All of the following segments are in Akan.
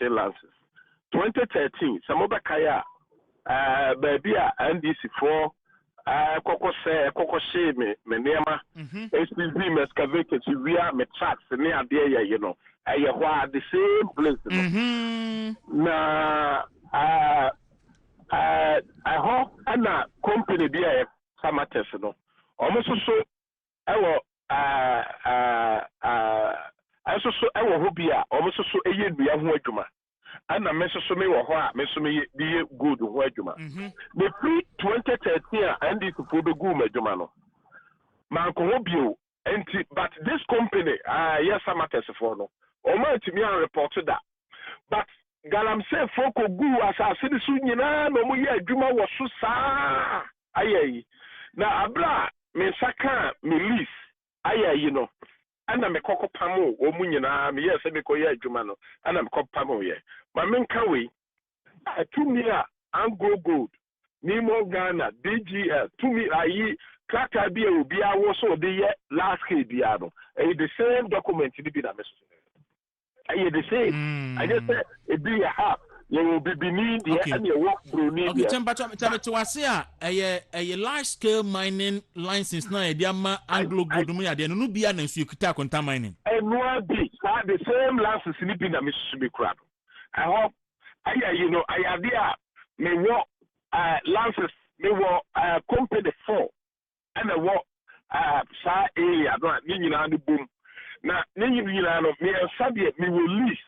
License 2013, sɛ mobɛkae a, baabi a NDC foɔ kɔkɔ sɛ ɛkɔkɔ hyee me nneɛma, esi me excavators, wia me trucks ne adeɛ yɛ yi no, ɛyɛ hɔ a, the same place no. Na ɛhɔ ɛna company bi a yɛ Samartex no, ɔmo nso so ɛwɔ ɛɛ ɛɛ ɛnso so ɛwɔ hɔ bi a ɔmo nso so ɛyɛ nnua ho adwuma, ɛna me nso so mewɔ hɔ a me nso meyɛ de yɛ gold ho adwuma. Mefiri 2013 a NDC foɔ bɛguu mu adwuma no, mankɔ hɔ bio. Nti but this company a yɛ Samartex foɔ no, ɔmo antumi anreport da, but galamsey foɔ kɔguu asase no so nyinaa na ɔmo yɛ adwuma wɔ so saa ayɛ yi. Na abere a me nsa kaa me lease ayɛ yi no, ɛna mekɔkɔ pam wɔn mu nyinaa. Meyɛ sɛ mekɔyɛ adwuma no, ɛna mekɔ pam yɛ. Ma menka wei, tumi a Anglo Gold, Newmont Ghana, DGL tumi ayi krataa bi a obiara wɔ so ɔde yɛ large scale biara no, ɛyɛ the same document ni bi na me so, ɛyɛ the same. Ɛnyɛ sɛ ebi yɛ half, yɛwɔ bibini deɛ ɛna ɛwɔ broni deɛ. Kyɛn mpatwa kyɛn te wase a, ɛyɛ large scale mining license na yɛde ama Anglo Gold mu yadeɛ no bia na nso yɛkuta Akonta Mining. Ɛnoa bi saa, the same license ni bi na me susu bi kura no. Ɛhɔ ɛyɛ yi no, ɛyɛ adeɛ a mewɔ license, mewɔ company four ɛna ɛwɔ saa area no a ne nyinaa no bom, na ne nyinaa no mmiɛnsa deɛ mewɔ lease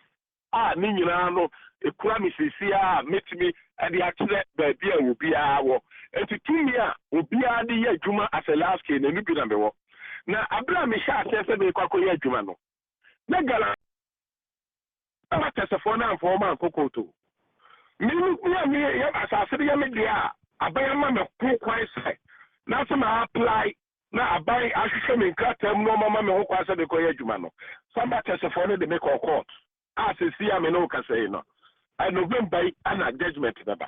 a ne nyinaa no ekura me sisi a metumi ɛde akyerɛ baabi a obiara wɔ. Nti tumi a obiara de yɛ adwuma as a large scale na ɛno bi na mewɔ. Na abere a mehyɛ aseɛ sɛ mekɔ akɔyɛ adwuma no, na gala akɛsefoɔ no amfa wɔn ankɔ court. Mímu mi a mi yɛ asase no yɛ me deɛ a aban ama me ho kwan sɛ na sɛ ma apply na aban ahwehwɛ me nkrataa mu na ɔma ma me ho kwan sɛ mekɔyɛ adwuma no, Samartexfoɔ no de me kɔ court a sɛsi a me ne wo kasa yi no, November yi ana judgement bɛba.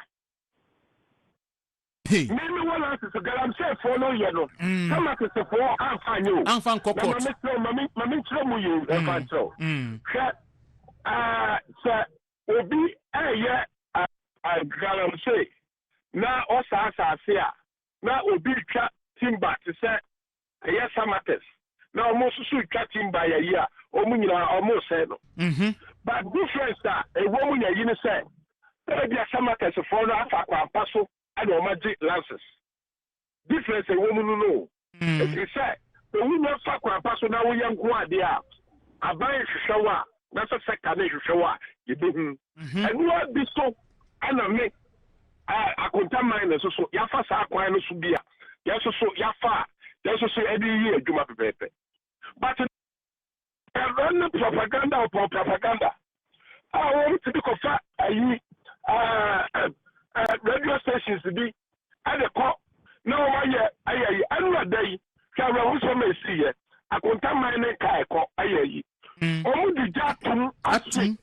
Hey. Mímí wɔ license, galamseyfoɔ no yɛ no, Samartexfoɔ amfa anyɛ o. Amfa nkɔ na court. Maame kyerɛw, maame nkyerɛ mu yie, ɛmfa nkyerɛw. Hwɛ, sɛ obi ɛyɛ galamsey na ɔsa asase a na obi twa timber te sɛ ɛyɛ Samartex na ɔmo nso so twa timber yɛ yi a, ɔmo nyinaa ɔmo sɛ no. But difference a ɛwɔ mu yɛ yi ne sɛ ebi a Samartexfoɔ no afa kwampa so ɛna ɔmo agye license. Difference a ɛwɔ mu no, efiri sɛ owu na fa kwampa so na woyɛ nko adeɛ a aban hwehwɛ wo a, na sɛ sector ne hwehwɛ wo a, yɛbɛhu. Ɛnoa bi so ɛna me Akonta Mine no nso so yɛafa saa kwan no so bi a yɛn so yɛafa a yɛn nso so yɛde yi adwuma pɛpɛɛpɛ, but ɛrun propaganda upon propaganda a wɔn ti bi kɔfa ayi ɛɛ ɛɛ radio stations bi ɛde kɔ na wɔn ayɛ ayɛ yi. Ɛnu ada yi, hwɛ, awerɛhosɛm a esi yɛ Akonta Mine ne kaa ɛkɔ ayɛ yi, wɔn de gya atum ahye atum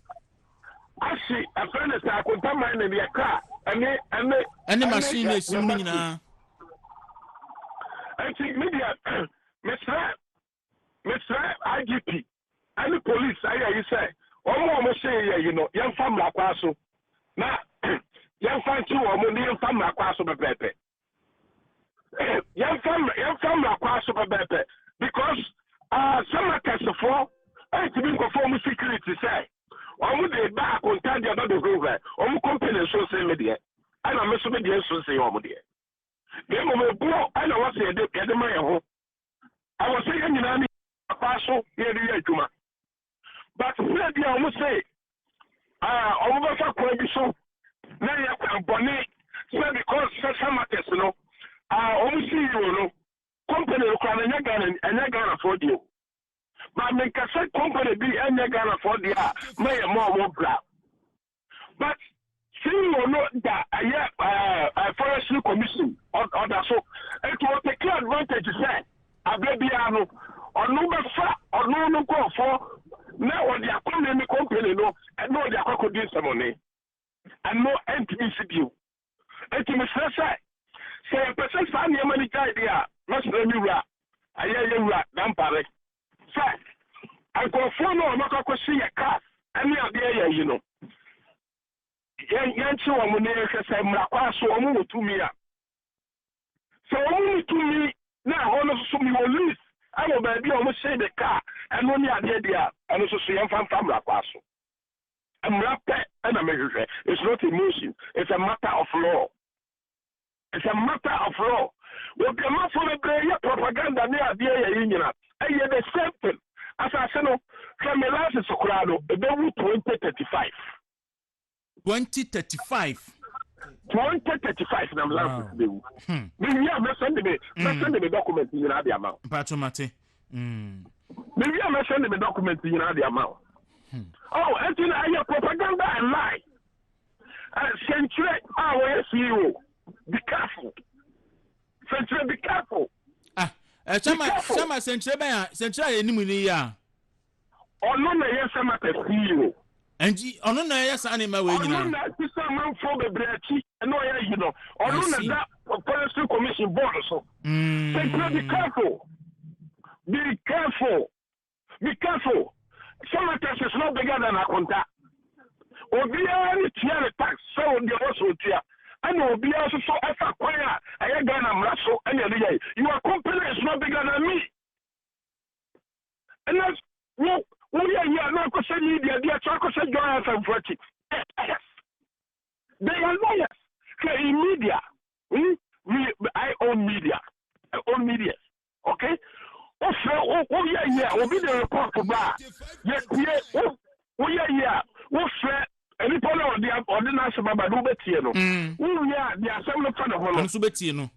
ahye. Ɛfɛ ne sɛ Akonta Mine ne yɛ kaa ɛne ɛne machine na esi mu no nyinaa. Nti mi deɛ, mesrɛ IGP ɛne police ayɛ yi sɛ wɔn a wɔn hyɛ yɛ yi no, yɛmfa mmara kwan so na yɛmfa nkyi wɔn, ne yɛmfa mmara kwan so pɛpɛɛpɛ, yɛmfa mmara kwan so pɛpɛɛpɛ, because Samartexfoɔ ɛntumi nkɔfɔ wɔn security sɛ wɔn de ba Akonta deɛ ba bɛhurahura wɔn company nso nsen me deɛ, ɛna me nso me deɛ nso nsen wɔn deɛ, na mmom ebuo ɛna wɔsɛ yɛde ma yɛn ho. Ɛwɔ sɛ yɛn nyinaa ne kwan so na yɛde yɛ adwuma, but sɛ bi a wɔn sɛ wɔn bɛfa kwan bi so na yɛ kwan bɔne sɛ because sɛ Samartex no wɔn CEO no company no koraa no ɛnyɛ Ghana, ɛnyɛ Ghana foɔ deɛ o, but menkasa company bi ɛnyɛ Ghana foɔ deɛ a ma yɛ ma wɔn bra, but CEO no da ɛyɛ ɛɛ ɛɛ Forestry Commission ɔda so, etu ɔtake advantage sɛ abɛ biara no ɔno bɛfa ɔno no nkurɔfoɔ na ɔde akɔ ne company no ɛna ɔde akɔ akɔdi nsɛmɔne. Ɛno ɛntumi nsi bio. Eti mesrɛ sɛ yɛpɛ sɛ saa nneɛma no gyae deɛ a, mɛsrɛ me wura, ɛyɛ yɛ wura Dampare, sɛ nkurɔfoɔ no a wɔakɔ akɔsi yɛ cars ɛne adeɛ yɛ yi no. Yɛnkye wɔn na yɛhwɛ sɛ mmara kwan so wɔn wɔ tumi a. Sɛ wɔn ni tumi na ɛhɔ no nso so mewɔ lease ɛwɔ baabi a wɔn hyee me kaa ɛno ne adeɛ deɛ a, ɛno nso so yɛmfa mfa mmara kwan so. Mmara pɛ ɛna mehwehwɛ. It's not emotion. It's a matter of law. It's a matter of law. Obiamafo bebree yɛ propaganda ne adeɛ yɛ yi nyina. Ɛyɛ the same thing. Asase no, hwɛ, me license koraa no, ɛbɛwu 2035. 2035. 2035 na me license bɛwu. Mewie a, mɛsend me document nyinaa de ama wo. Mpatwo, mate. Mewie a, mɛsend me document nyinaa de ama wo. Oh, ɛnti na ɛyɛ propaganda and lie. Sɛnkyerɛ a wɔyɛ CEO, be careful. Sɛnkyerɛ, be careful. Ah, Chairman. Be careful. Chairman, sɛnkyerɛ bɛn a sɛnkyerɛ a yɛnim ni yi a? Ɔno na ɛyɛ Samartex CEO. Ɛnti ɔno na ɛyɛ saa nneɛma wei Ɔno nyinaa? na ɛte sɛ amanfoɔ bebree akyi ɛna ɔyɛ yi no. Ɔno I na see. da Forestry Commission board so. Sɛnkyerɛ, be careful, be careful, be careful. Samartex is not bigger than Akonta. Obiara ne tua ne tax sɛ deɛ wɔ so otua, ɛna obiara nso so ɛfa kwan a ɛyɛ Ghana mmara so ɛna ɛde yɛ. Your company is not bigger than me. Ɛna wo woyɛ yi a na akɔhyɛ media bi akyi, akɔhyɛ Joy FM fo akyi. Yes, they are lawyers. Hwɛ, in media, We I own media. I own media, okay? Wofrɛ wo, woyɛ yi a, obi de report ba a, yɛtie wo. Woyɛ yi a, wofrɛ nipa no a ɔde n'asɛm aba de, wobɛtie no. Wowie a, de asɛm no fa ne ho no. Ɔno nso bɛtie no.